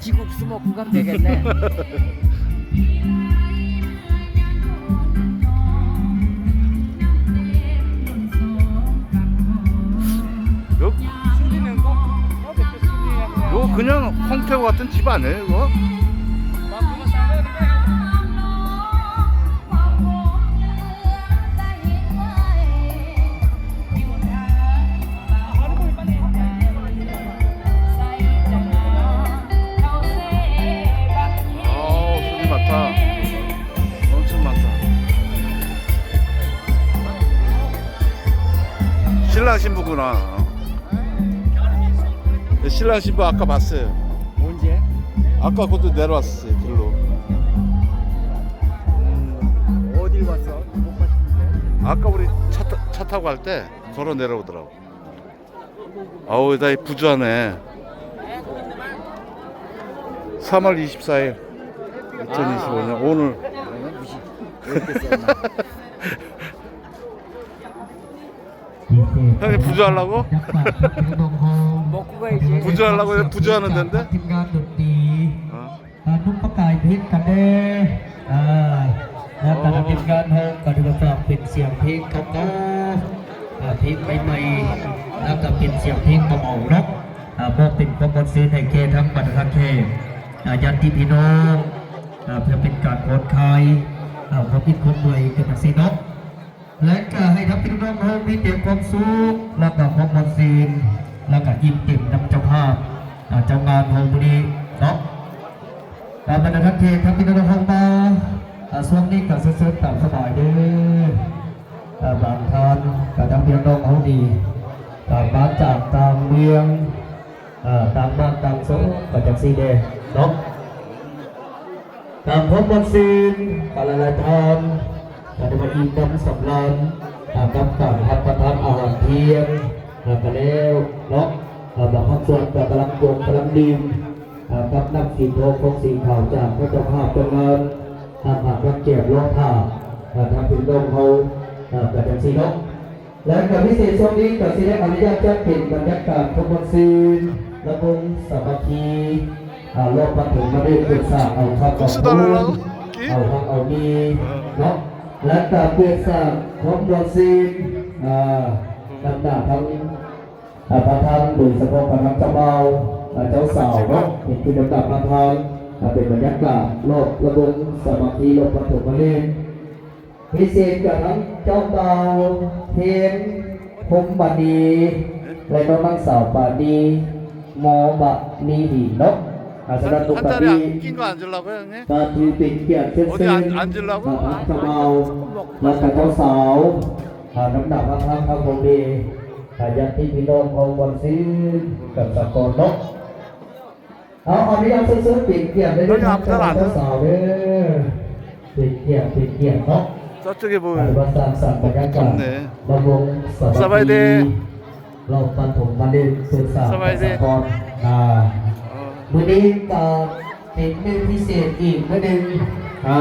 지국 수목구가 되겠네. 요, 요 그냥 콩태우 같은 집 아니에요, 이거? 어, 손님 많다. 엄청 많다. 신랑 신부구나. 네, 신랑 신부 아까 봤어요. 언제? 아까 그것도 내려왔었어요, 길로. 음. 어딜 봤어? 못 봤는데. 아까 우리 차, 타, 차 타고 갈 때 걸어 내려오더라고. 아우, 다 부주하네. 삼월 이십사일 이천이십오년 오늘. 형님 부주하려고? 먹고 가야지. 부주하려고? 부주하는 데인데? 어? ອ່າ ນຸ່ງປະກາຍເພັດກັນແດ່ ອ່າ ແລ້ວກໍທາງທີມງານເຮົາກໍຖືວ່າສ້າງເປັນສຽງເພງເກົ່າໆ ອ່າ ເພງໃໝ່ໆ ແລ້ວກໍເປັນສຽງເພງເບົາໆເນາະ ອ່າ ມອບເປັນຄວາມມ່ວນຊື່ນໃຫ້ແກ່ທັງບັນດາທ່ານແຂກ ອ່າ ຍາດຕິພີ່ນ້ອງ ອ່າ ເພື່ອເປັນການຜ່ອນຄາຍ ອ່າ ຄວາມອິດຄວາມເມື່ອຍກັນຈັ່ງຊີ້ເນາະ. ແລະກະໃຫ້ທັງພີ່ນ້ອງເຮົາມີແຕ່ຄວາມສຸກ ແລະກະຄວາມມ່ວນຊື່ນ ແລະກະອີ່ມເຕັມນຳເຈົ້າພາບ ເຈົ້າງານເຮົາມື້ນີ້ເນາະ. ບັນດາທ່ານແຂກທັງພີ່ນ້ອງເຮົາມາ ຊ່ວງນີ້ກະເຊີນຕາມສະບາຍເດີ ບາງທ່ານກະທັງພີ່ນ້ອງເຮົານີ້ ມາຈາກຕ່າງເມືອງ ເອີ ຕ່າງບ້ານຕ່າງຊ່ອງ ກະຈັ່ງຊີ້ແດ່ເນາະ ກະຄວາມມ່ວນຊື່ນ ກະຫຼາຍໆທ່ານ ກະໄດ້ມາອີ່ມໜຳສຳລານ ກັບການຮັບປະທານອາຫານທ່ຽງ ກະແລ້ວເນາະ ບາງພາກສ່ວນກະກຳລັງໂຈກກຳລັງດື່ມ ກັບນ້ຳສີທອງຂອງສີຂາວຈາກພະເຈົ້າພາບເຈົ້າງານ ຫາກຮັກແກມລໍຖ້າ ທາງພີ່ນ້ອງເຮົາ ກະຈັ່ງຊີ້ເນາະ. ແລະກະພິເສດຊ່ວງນີ້ກະຊິໄດ້ອະນຸຍາດຈັດເປັນບັນຍາກາດຄວາມມ່ວນຊື່ນ ລະວົງສາມັກຄີ ອ່າ ລອບປະຖົມມະເລີກ ເປີດສາກເອົາຄຳເອົາຄຸນ ເອົາຮັກເອົາມີເນາະ ແລະກະເປີດສາກຄວາມມ່ວນຊື່ນ ອ່າ ນຳໜ້າທັງ ອ່າ ປະທານ ໂດຍສະເພາະກະນຳເຈົ້າບ່າວ ອ່າ ເຈົ້າສາວເນາະ ເປັນຜູ້ນຳໜ້າປະທານ ອ່າ ເປັນບັນຍາກາດລອບລະວົງສາມັກຄີ ລອບປະຖົມມະເລີກ ພິເສດກັບທັງເຈົ້າບ່າວເພນ ພົມມະນີ ແລະນ້ອງນາງສາວປານີ ມໍມະນີຫີນເນາະ ອາສະນະນຸກກະຕິ ກະຖືເປັນກຽດເຊີນເຊີນ ທັງເຈົ້າບ່າວ ແລະກະເຈົ້າສາວ ນຳໜ້າພາທາງທາງພໍ່ແມ່ ຍາດຕິພີ່ນ້ອງເຮົາມ່ວນຊື່ນກັນສາກ່ອນເນາະ. ເອົາ ອະນຸຍາດເຊີນເຊີນເປັນກຽດເດີ ເຈົ້າສາວເດີ ເປັນກຽດ ເປັນກຽດເນາະ ເຈົ້າຈະໄດ້ບໍ່ ມາສ້າງສັນບັນຍາກາດລະວົງສາມັກຄີ ລອບປະຖົມມະເລີກ ເປີດສາກສະພອນ ອ່າ ມື້ນີ້ກະເປັນມື້ພິເສດອີກມື້ໜຶ່ງ ອ່າ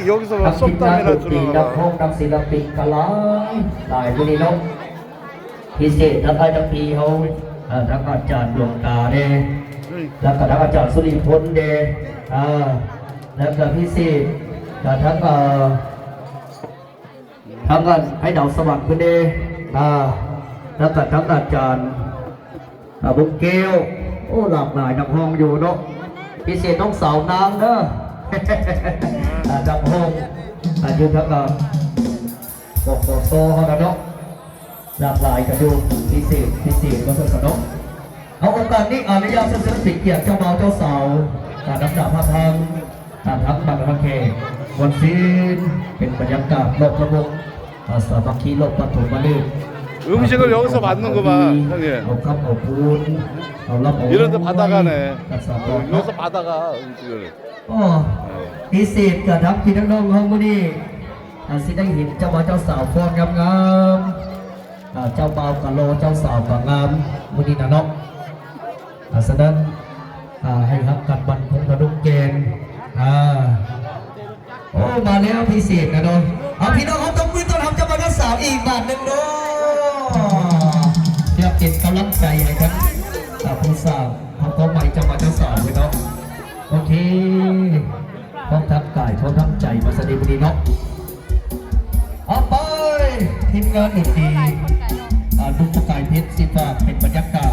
ຍອດນັກສິນ ນັກຮ້ອງ ນັກສິນລະປິນກະຫຼາຍ ຫຼາຍມື້ນີ້ເນາະ. ພິເສດທັງອ້າຍທັງພີ່ເຮົາ ເອີ ທັງອາຈານດວງຕາເດ້ ແລ້ວກະທັງອາຈານສຸລິພົນເດ້ ເອີ ແລ້ວກະພິເສດກະທັງ ເອີ ທັງອັນອ້າຍດາວສະຫວັນເພິ່ນເດ້ ເອີ ແລ້ວກະທັງອາຈານ ເອີ ວົງແກ້ວ ໂອ້ ຫຼາກຫຼາຍນັກຮ້ອງຢູ່ເນາະ ພິເສດນ້ອງສາວນາງເດີ ເອີ ນັກຮ້ອງ ເອີ ຢູ່ທັງ ເອີ ກກສ ເຮົານະເນາະ. ຫຼາກຫຼາຍກັນຢູ່ ພິເສດ ພິເສດວ່າຊັ້ນຊະເນາະ. ເອົາໂອກາດນີ້ອະນຸຍາດເຊີນເຊີນເປັນກຽດເຈົ້າບ່າວເຈົ້າສາວ ການນຳໜ້າພາທາງ ການທັກບັນດາແຂກ ມ່ວນຊື່ນ ເປັນບັນຍາກາດລອບລະວົງ ອ່າ ສາມັກຄີລອບປະຖົມມະເລີກ ເອີ ມີເຊິ່ງກໍເລີຍສະຫວັນນຳກໍມາ ເອົາຄຳເອົາຄູນ ເອົາລຳເອົາ ຢູ່ລະດັບພາທາງການ ກັນສາກ່ອນເນາະ ສະຫວັນນຳກໍ ໂອ້ ພິເສດກະທັງພີ່ທັງນ້ອງເຮົາມື້ນີ້ ອາ ຊິໄດ້ເຫັນເຈົ້າບ່າວເຈົ້າສາວຟ້ອນງາມໆ ອາ ເຈົ້າບ່າວກະຫຼໍ່ ເຈົ້າສາວກະງາມ ມື້ນີ້ນະເນາະ ອາ ສະນັ້ນ ອາ ໃຫ້ຮັກກັນໝັ້ນຄົງທະນຸແກ່ນ ອາ ໂອ້ ມາແລ້ວພິເສດນະເນາະ ເອົາ ພີ່ນ້ອງເຮົາຕົບມືຕ້ອນຮັບເຈົ້າບ່າວເຈົ້າສາວອີກບາດໜຶ່ງເນາະ ເພື່ອເປັນກຳລັງໃຈໃຫ້ກັນ ອາ ຜູ້ສາວ ເຮົາກໍໄປເຈົ້າບ່າວເຈົ້າສາວເລີຍເນາະ. ເນາະ ເອົາໄປ ທີມງານດົນຕີ ອ່າ ໜຸ່ມປະກາຍເພັດ ຊິຝາກເປັນບັນຍາກາດ